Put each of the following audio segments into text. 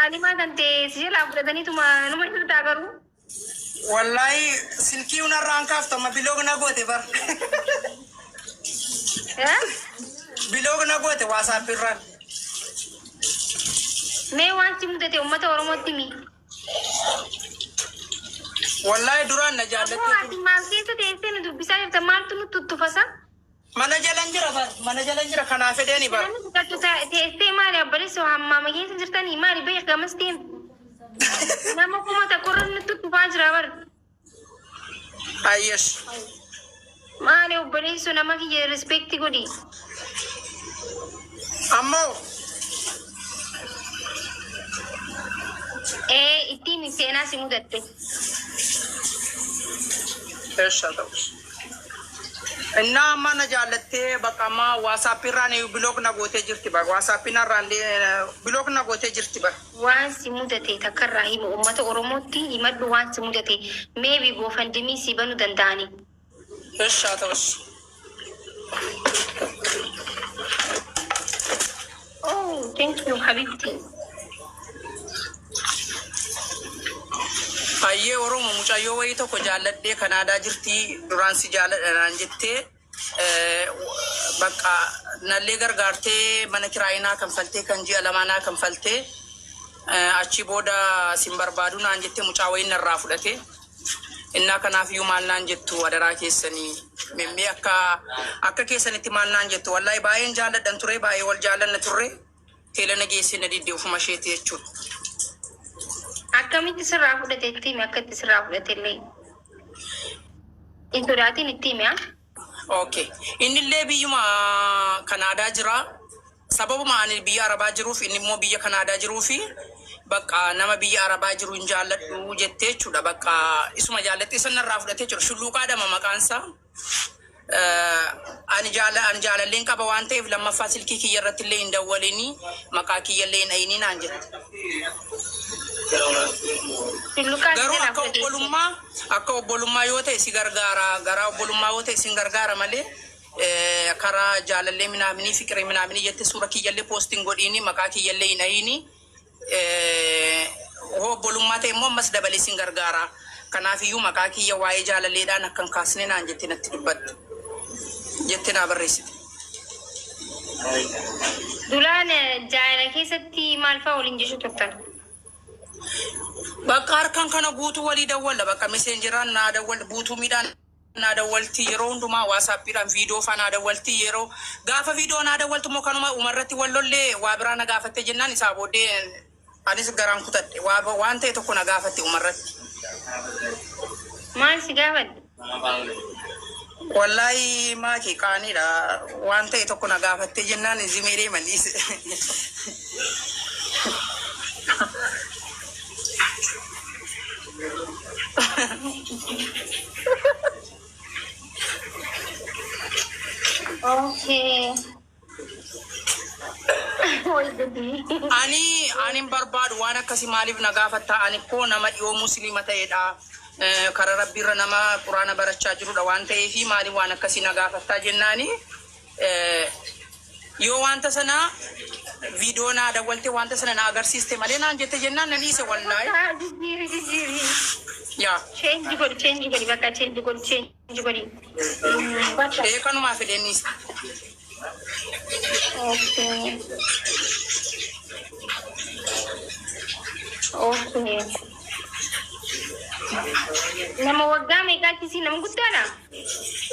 Zaalimaa kan ta'e si jalaa fudhataniituma numa jirtaa garuu. Wallaahi silkii hunarraan kaaftu amma block na goote bar. Eh? Block na goote WhatsApp irraan. Mee waan si mudate uummata Oromootti himi. Wallaahi duraan na Aboo jaallattee ati maal keessa teessee nu dubbisaa jirta maaltu nu tuttufasa? Mana jalan jira bar. Mana jalan jira kanaa fedheeni bar. Namni tuttatu teessee maali abbalessu hammaama keessa jirtanii maali beek gamas deem. Nama 1000 irra nu tuttufaa jira bar. Ayyesh. Maali obboleessu nama kiyya respect godhi. Ammoo Ee ittiin seenaa si mudatte. Eessaa ta'u. Innaa amma na jaallattee bakka amma WhatsApp irraan block na gootee jirti bar. WhatsApp irraan block na gootee jirti bar. Waan si mudate takkarraa himu uummata Oromootti himadhu waan si mudate maybe GoFundMe si banuu danda'ani. Eessaa ta'us. Oh, thank you habibti. Hayyee Oromoo, mucayyoo wayii tokko jaalladhee Kanaadaa jirti, duraan si jaalladha naan jettee bakka nallee gargaartee mana kiraayinaa kanfaltee kan ji'a lamaanaa kanfaltee achi booda sin barbaadu naan jettee mucaa wayii narraa fudhate. Innaa kanaaf iyyuu maal naan jettu adaraa keessanii memmee akka keessanitti maal naan jettu? Wallaahi baay'een jaalladhan ture, baay'ee wal jaallanna turre, teelana geessee na didde ofuma isheeti jechuudha. Akkamitti sirraa fudhate itti himi, akka itti sirraa fudhate illee. Hin sodaatin itti himi haa. Okay. Innillee biyyuma Kanaadaa jira. Sababuma ani biyya Arabaa jiruuf inni immoo biyya Kanaadaa jiruufi bakka nama biyya Arabaa jiru hin jaalladhu jettee jechuudha. Bakka isuma jaallatte isa narraa fudhatee jechuudha. Shulluuqaadhama maqaan isaa. Ani jaalalleen qaba waan ta'eef lammaffaa silkii kiyya irratti illee hin dawwalini, maqaa kiyya illee hin dhayinii naan jette. Shulluqaa si Garuu jalaa akka fudhate jechuudha. obbolummaa yoo ta'e si gargaara, garaa obbolummaa yoo ta'e sin gargaara malee karaa jaalallee minaaminii fiqirii minaaminii jette suura kiyyallee post hin godhiini, maqaa kiyyallee hin dhayini, hoo obbolummaa ta'e immoo ammas dabalee sin gargaara. Kanaafiyyuu maqaa kiyya waa'ee jaalalleedhaan akka hin kaasne naan jette natti dubbatte. Jette naa barreessite. Duraan jaalala keessatti maal fa'aa waliin jechuu turtan? Bakka harkan kana guutuu walii dawwalla, bakka Messengeraan naa dawwal, guutuu miidhaan naa dawwalti, yeroo hundumaa WhatsAppiidhaan viidiyoo faa naa dawwalti. Yeroo gaafa viidiyoo naa dawwaltu immoo kanuma umarratti wal lollee waa biraa na gaafatte jennaan isaa booddee anis garaan kutadhe. Waan ta'e tokko na gaafatte umarratti. Maal si gaafadhe? Wallaahi maaki qaaniidha, waan ta'e tokko na gaafatte jennaan zimee deemaniis. Okay. Way gudii. Ani hin barbaadu waan akkasii, maaliif na gaafatta? Ani koo nama dhiyoo musliima ta'edha. Karaa rabbiirra nama quraana barachaa jirudha waan ta'eefi maaliif waan akkasii na gaafattaa jennaani yoo wanta sana viidiyoo naa dawwalte wanta sana na agarsiiste malee naan jette jennaan nan dhiise wallaahi. Jijjiiri, jijjiiri. Yaa. Change godhi, change godhi, bakka change godhi, change godhi. Bakka. Ee, kanumaa fedheen dhiise. Okay. Nama waggaa meeqaatti si nama guddaadha?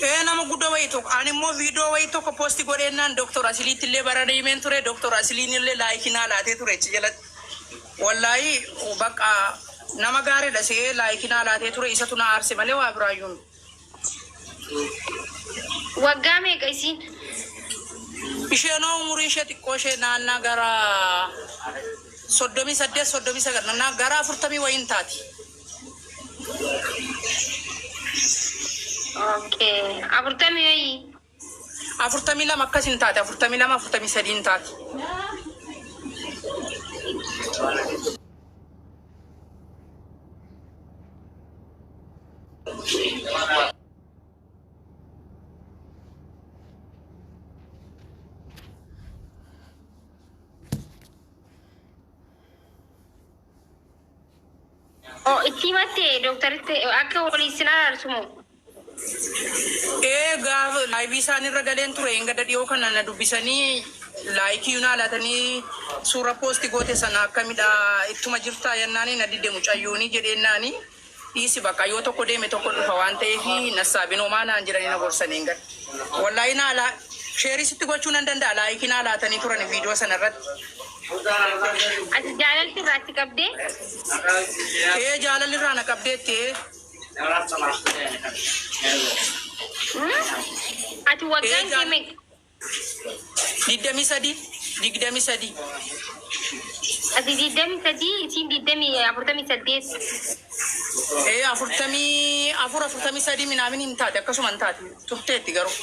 Ee, nama guddaa wayii tokko. Ani immoo viidiyoo wayii tokko post godheennaan Doktor Asiliitti illee bara deemeen ture, Doktor Asiliin illee like naa laatee ture achi jalatti. Wallaahi bakka nama gaariidha se'ee like naa laatee ture, isatu na aarse malee waa biraayyuu miti. Waggaa meeqa isiin? Isheenoo umurii ishee xiqqoo ishee naannaa gara 38, 39, naannaa gara 40 wayiin taati. Okay. 40 wayii. 42 akkas hin taate, 42, 43 hin taati. Oh, itti himatte doktaritti akka walii isin araarsu moo? Ee, gaafa live isaan irra galeen ture hin gadda dhiyoo kana na dubbisanii like naa laatanii suura post goote sana akkamidha ittuma jirtaa yennaanii na didde mucayyoonii jedheennaanii dhiisi bakka yoo tokko deeme tokko dhufa waan ta'eef nassaabin homaa naan jedhanii na gorsanii hin gadda. Wallaahi naa laa share sitti gochuu nan danda'a like naa laatanii turan viidiyoo sana irratti. Ati jaalalti irraa achi qabdee? Ee, jaalalli irraa na qabdeetti. Ati waggaan kee meeqa? 23, 23. Ati 23, isiin 48. Ee, 44, 43 minaamin hin taate, akkasuma hin taate turteetti garuu.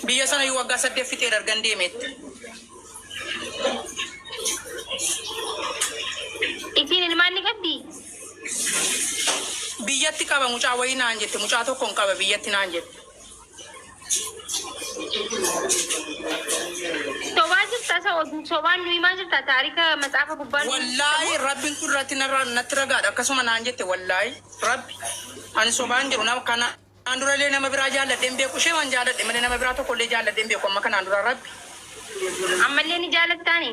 Biyya sana iyyuu waggaa 8 fixee dargan deemeetti. Isiin ilmaan ni qabdi? Biyyatti qaba mucaa wayii naan jette, mucaa tokko hin qaba biyyatti naan jette. Sobaa jirta isa oduu sobaan nu himaa jirta taarika matsaafa gubbaa nu Wallaahi rabbiin kun irratti narraa natti ragaadha, akkasuma naan jette. Wallaahi rabbi ani sobaan jiru nama kanaan durallee nama biraa jaalladheen beeku, ishee waan jaalladhe malee nama biraa tokkollee jaalladheen beeku amma kanaan dura rabbi. Ammallee ni jaalattaani?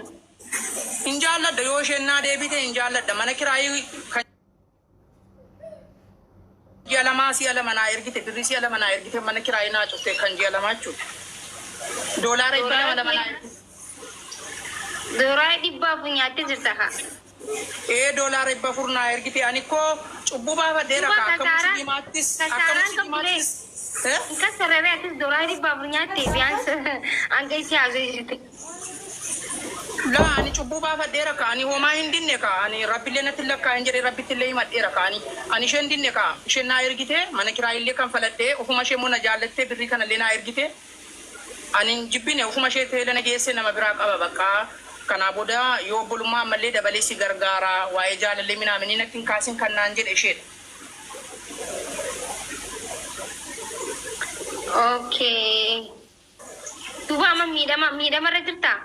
Hin jaalladha, yoo isheen naa deebite hin jaalladha. Mana kiraayii kan ji'a lamaa si'a lama naa ergite, birrii si'a lama naa ergite, mana kiraayii naa cufte kan ji'a lamaa jechuudha. Doolaara 200 lama naa ergite. Doolaara 400 nyaattee jirta kaa. Ee, doolaara 400 naa ergite. Ani koo cubbuu baafadheera Duuba kaa akka kasaaraan musliimaattis akka kasaaraan qabdu ree. musliimaattis. Eh? Kasarree atis doolaara 400 nyaatte biyaans hanga isii haasoo jirte. Laa, ani cubbuu baafadheera ka ani homaa hin dinne ka ani rabbillee natti hin lakkaa'in jedhee rabbittillee himadheera ka ani isheen dinne ka isheen naa ergite, mana kiraayillee kan faladhee ofuma ishee immoo na jaallattee birrii kanallee naa ergite. Ani hin jibbine, ofuma ishee teela na geesse, nama biraa qaba bakka kanaa booda yoo obbolummaa ammallee dabalee si gargaara, waa'ee jaalallee minaaminii natti hin kaasin kan naan jedhe isheedha. Okay. Duuba amma miidhama miidhamarra jirtaa?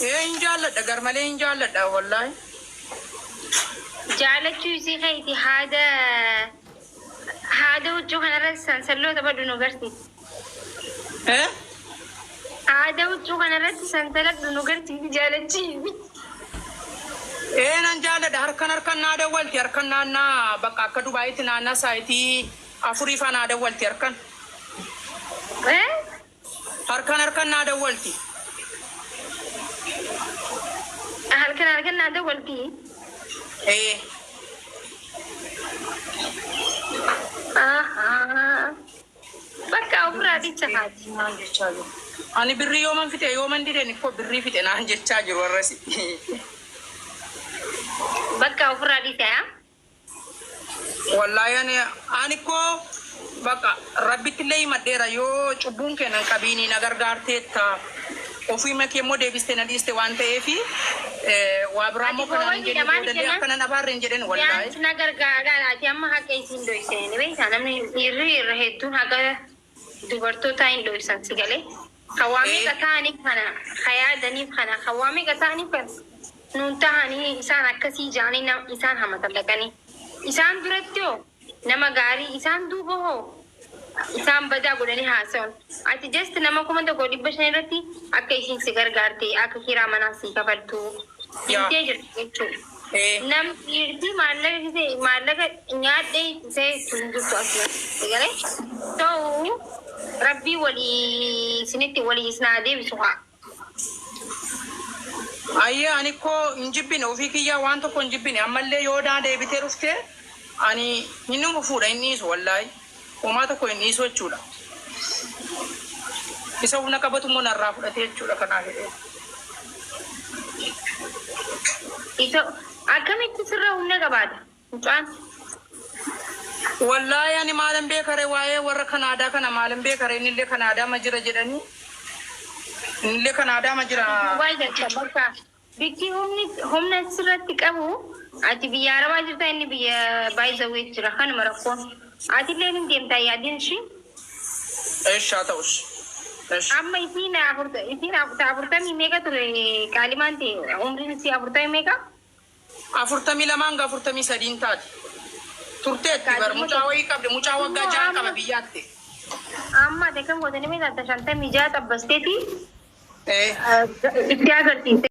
Ee, hin jaalladha, garmalee hin jaalladha wallaahi. Jaalachuu isii keeti haada haada huccuu kanarra sansalloo taphadhu nu garsiisi. Eh? Haada huccuu kanarratti sansaladhu nu garsiisi jaalachii. Ee, nan jaalladha. Harkan harkan naa dawwalti, harkan naannaa bakka akka Dubaayitti naannaa saayitii 4 faa naa dawwalti harkan. Eh? Harkan harkan naa dawwalti. Halkan halkan naa dawwalti. Ee. Ahaa. Bakka ofirraa dhicha haati. Naan jechaa jiru. Ani birrii yooman fixe, yooman dideen ikkoo birrii fixe naan jechaa jiru warrasi. Bakka ofirraa dhiise haa? Wallaahi ani koo bakka rabbitti illee himadheera, yoo cubbuun kee nan qabiinii na gargaarteetta ofii makee immoo deebistee na dhiiste waan ta'eefi waa biraa Ati immoo kanaan hin goowwan jenne maal boodallee jennaan? akka nan abaarre hin jedhen wallaahi. Biyaans na gargaara ati amma haqa isiin dhoyseen beektaa, namni dhiirri irra hedduun haqa dubartootaa hin dhoysan si galee. Kan waa meeqa ta'aniif kana, ka yaadaniif kana, kan waa meeqa ta'aniif kana nuun tahanii isaan akkasii jaanii isaan hamatan dhaqanii. Isaan duratti hoo nama gaarii, isaan duuba hoo isaan badaa godhanii haasa'uun. Ati just nama 1500 irratti akka isiin si gargaarte, akka kiraa manaa si kafaltu himtee jirti jechuudha. Nam dhiirti maallaqa gisee maallaqa nyaadhee isee hin jirtu asuma galee ta'u rabbii walii isinitti walii isin haa deebisu haa. Ayyee, ani koo hin jibbine, ofii kiyyaa waan tokko hin jibbine. Ammallee yoo daa deebitee dhufte ani hin dhumu fuudha, hin dhiisu wallaahi. Homaa tokko hin dhiisu jechuudha. Isa humna qabatu immoo narraa fudhatee jechuudha kanaaf jedhee. Isa akkamitti sirra humna qabaata mucaan? Wallaahi ani maalan beekare, waa'ee warra Kanaadaa kana maalan beekare? Innillee Kanaadaa ma jira jedhanii. Innillee Kanaadaa ma jira. Dubaay jirta bakka bikki humni humna sirratti qabu, ati biyya Arabaa jirta, inni biyya baay'izawwee jira, kanuma rakkoon. Ati illee ni deemtaa yaadin ishii. Eesh, haa ta'us. Eesh. Amma isiin afurtamii meeqa ture qaalimaan ta'e, umriin isii 40 meeqa? 42 hanga 43 taati. Turteetti bar mucaa wayii qabde, mucaa waggaa 6 qaba biyyaatti. Amma ati akkam gootanii beektaa? 56 xabbasteeti Eh. itti agarsiiste.